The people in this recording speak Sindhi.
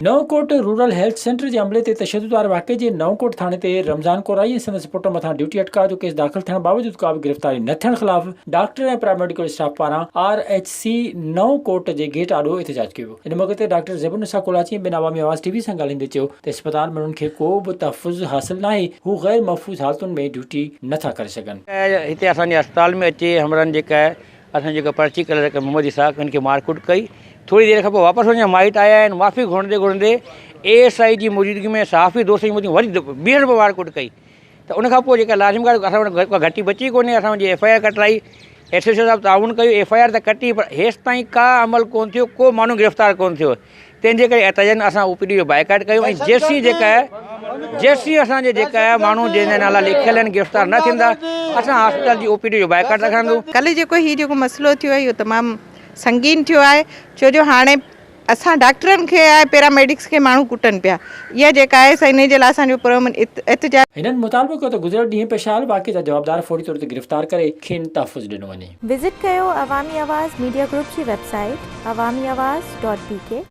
نئون ڪوٽ رورل هيلٿ سينٽر جي عملي تي تشدد واري واقعي جي نئون ڪوٽ ٿاڻي تي رمضان ڪورائي ۽ سندس پٽ مٿان ڊيوٽي اٽڪاء جو ڪيس داخل ٿيڻ باوجود ڪا به گرفتاري نه ٿيڻ خلاف ڊاڪٽر ۽ پيراميڊيڪل اسٽاف پاران آر ايڇ سي نئون ڪوٽ جي گيٽ آڏو احتجاج ڪيو ويو. ان موقعي تي ڊاڪٽر زيب النساء ڪولاچي ۽ ٻين عوامي آواز ٽي وي سان ڳالهائيندي چيو ته اسپتال ۾ انهن کي ڪو به تحفظ حاصل ناهي، هو غير محفوظ حالتن ۾ ڊيوٽي نه ٿا ڪري سگهن. هتي اسان جي اسپتال ۾ اچي همراهن جيڪا اسان جيڪا پرچي ڪلرڪ محمد اسحاق ان کي مارڪٽ ڪئي ٿوري دير کان پوء واپس وڃي مائٽ آيا آهن معافي گهرندي گهرندي اي ايس I جي موجودگي ۾ صحافي دوست جي موجودگي وري ٻيهر به مارڪٽ ڪئي ته ان کان پوء جيڪا لازم ڳالهه اسان وٽ ڪا گهٽي بچي ڪونهي اسان جي F I R ڪٽرائي S H O صاحب تعاون ڪيو ايف I R ته ڪٽي پر هيستائين ڪا عمل ڪون ٿيو ڪو ماڻهو گرفتار ڪون ٿيو تنهن جي ڪري احتجاجن اسان او پي ڊي جو بائيڪاٽ ڪيو ۽ جيسين جيڪا آهي جيسين اسان جي جيڪا آهي ماڻهو جنهن جا نالا لکيل آهن گرفتار نه ٿيندا اسان هاسپيٽل جي او پي ڊي جو بائيڪاٽ رکندو. ڪلهه جيڪو هي جيڪو مسئلو ٿيو آهي اهو تمام سنگين ٿيو آهي ڇو جو هاڻي اسان ڊاڪٽرن کي ۽ پيرا ميڊڪس کي ماڻهو ڪٽن پيا اها جيڪا آهي سا انهي جي لاء اسان جو پرامن احتجاج. هنن مطالبو ڪيو ته گذريل ڏينهن پيش آيل واقعي جا جوابدار فوري طور تي گرفتار ڪري کين تحفظ ڏنو وڃي. وزٽ ڪيو عوامي آواز ميڊيا گروپ جي website Awami Awaz dot B K.